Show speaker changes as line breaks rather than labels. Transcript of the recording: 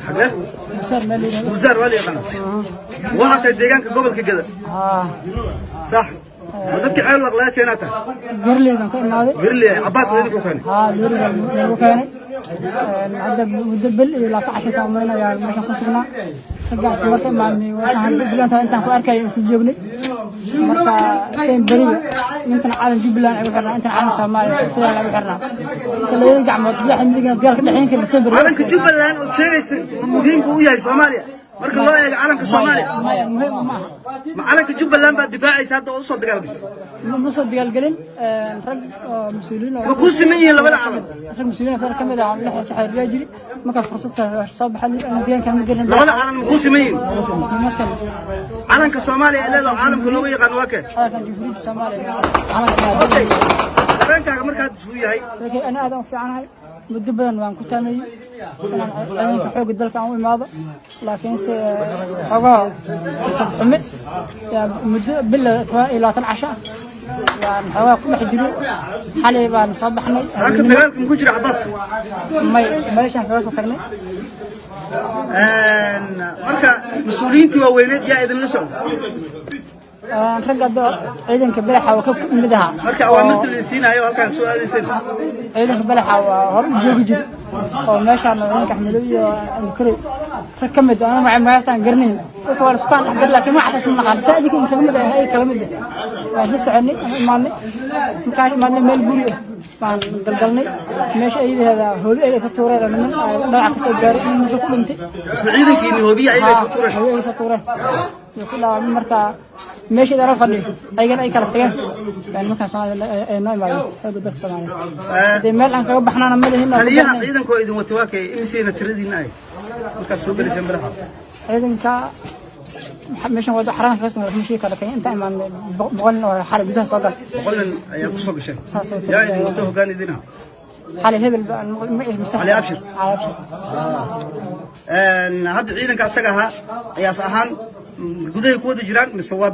Xagee?
Busaar meel la yidhahdo.
Buusaar waa la yaqaana. Waxaa tahay deegaanka gobolka Geda?
Haa.
Sax ma dadka Ceelwaq laga keenaa tahay?
Garley baan ka imaaday.
Garley Cabaas idinku keenay?
Haa, looriga lagu keenay. Hadda muddo bil iyo 20 casho ka umaynaya meeshaan ku sugnaa. Raggaas marka imaadnay, waxaan bilanta intaan ku arkaya isla joognay. Marka seen beriga intan calan Jubbaland ay u xirnaa, intan calan Soomaaliya sidaa lagu xirnaa. Marka labada gacmood lix midigna dagaal ka dhexeyn karin seen beriga.
Calanka Jubbaland ood sheegaysa ma muhiim buu u yahay Soomaaliya marka loo eego calanka Soomaaliya?
Maya, muhiim ma aha.
Ma calanka Jubbaland baad difaacaysa hadda oo usoo dagaalgashay?
Ma soo dagaalgelin. Rag oo mas-uuliyiin oo
Ma kuu siman yihiin labada calan?
Rag mas-uuliyiin oo ka mid ah lix saxeer jiri marka fursad soo baxay deegaanka ma gelin.
Labada calan ma kuu siman yihiin?
Ma siman.
Calanka Soomaaliya ee leedaho caalamka looga yaqaan waa kee?
Calanka Jamhuuriyadda Soomaaliya, calanka.
Okay, dareenkaaga markaad isuu yahay?
Laakiin ana aad u fiicanahay. Muddo badan waan ku taameeyey inaan ciidanka xoogga dalka aan u imaado, laakiinse xogaha fursad xume yaa muddo bil 20 casho ah yaan xoogaa ku dhex jiray. Xalay baan soo baxnay.
Halka dagaalka ma ku jira, Cabaas?
May, meeshaan kaga soo tagnay.
Marka mas-uuliyiintii waaweyneed yaa idinla socda?
Ragga hadda ciidanka badaxa waa ka mid ahaa.
Marka awaamirta la siinaayo halkaan soo aadaysan?
Ciidanka badaxa waa hore u joogi jira oo meeshaan ciidanka Axmedow iyo Alkarey rag ka mid ah, anaga magacataan garanayn. Dadka waa la isku dhex gar, laakiin magacaas isma naqaan. Saa idinka in kaga mid ah ay kala mid ah waan isla soconay ama imaadnay. Markaan imaadnay, meel guri ah baan galgalnay. Meesha ayadaheeda hooli ay soo tuureen, niman dhaawac ka soo gaaray, nin meesha ku dhintay.
Isla ciidankiini hoobiya ayaga isku tuureen?
Hoobiya ay soo tuureen way ku dhaawacmay. Marka meeshii dara fadhiyo ayagana ay kala tageen baan markaan Soomaaliya ay noo imaadeen xoogga dalka Soomaaliya. Hadee meel aan kaga baxnaana ma lihin oo
Taliyaha
ku darnay.
ciidanka oo idin watay waa kee? Imisiina tiradiina ay markaad soo gelayseen badaxa?
Ciidanka meeshan wado xaraan kaga soo meeshii kala keen inta imaanay 100 nin oo xaray gudaha soo gal.
100 nin ayaa ku soo gasheen?
Saas oo
Yaa idin wato, hoggaan idin ah?
Xali hebel baan magaciisa.
Cali Abshir.
Cali Abshir.
Hadda ciidanka asaga ahaa qiyaas ahaan gudahay ku wada jiraan mise waa